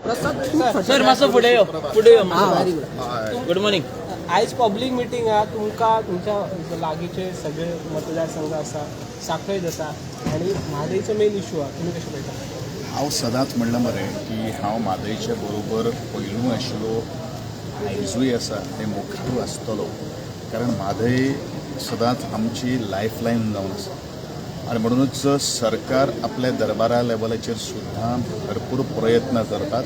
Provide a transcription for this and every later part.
प्रसाद खूब. सर, मातसो फुडें यो, फुडें यो. हा, व्हेरी गुड. Good morning. आयज पब्लीक मिटींग आहा. तुमकां तुमच्या लागींचे सगळे मतदारसंघ आसा, सांखळेच आसा आनी म्हादयचो मेन इशू आहा. तुमी कशें पळयता? हांव सदांच म्हणलां मरे की हांव म्हादयच्या बरोबर पयलूय आशिल्लो, आयजूय आसा आनी मुखारूय आसतलो, कारण म्हादय सदांच आमची लायफ लायन जावन आसा. आनी म्हणूनच सरकार आपल्या दरबारा लेवलाचेर सुद्दां भरपूर प्रयत्न करतात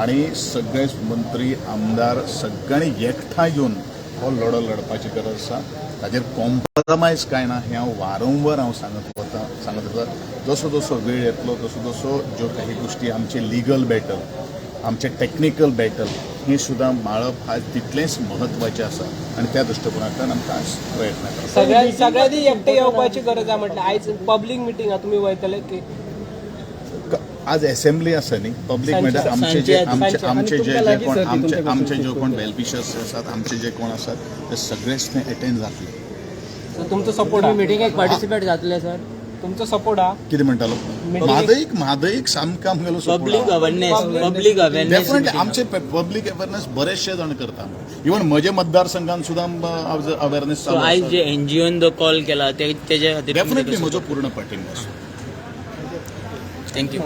आनी सगळेच मंत्री, आमदार सगळ्यांनी एकठांय येवन हो लढो लढपाची गरज आसा. ताजेर कॉम्प्रमायज कांय ना हें हांव वारंवार हांव सांगत वता, सांगत वता. जसो जसो वेळ येतलो तसो तसो ज्यो काही गोश्टी आमचे लिगल बॅटल, आमचे टॅक्निकल बॅटल ही सुद्दां माळप आज तितलेंच म्हत्वाचें आसा आनी त्या दृश्टिकोनांतल्यान आमकां आज प्रयत्न करता. सगळ्यांनी एकटे येवपाची गरज आहा म्हटल्यार आयज पब्लीक मिटींग आहा, तुमी वयतले की? आज असेंब्ली आसा न्ही, पब्लीक म्हणल्यार आमचे जे आमचे आमचे जे जे कोण आमचे आमचे जे कोण वेलविशर्स आसात, आमचे जे कोण आसात, ते सगळेच थंय एटेंड जातले. सो तुमचो सपोर्ट आहा? मिटिंगेक पार्टिसिपेट जातले सर? तुमचो सपोर्ट आहा? कितें म्हणटालो? म्हादईक, म्हादईक सामको आमगेलो. Public awareness, public awareness. Definitely आमचे पब्लीक अवेअरनेस बरेचशे जाण करता. इवन म्हजे मतदारसंघान सुद्दां अवेअरनेस. सो आयज जे एनजीओन जो कॉल केला तेजे खातीर? डेफिनेटली म्हजो पूर्ण पाठिंबो आसा. Thank you.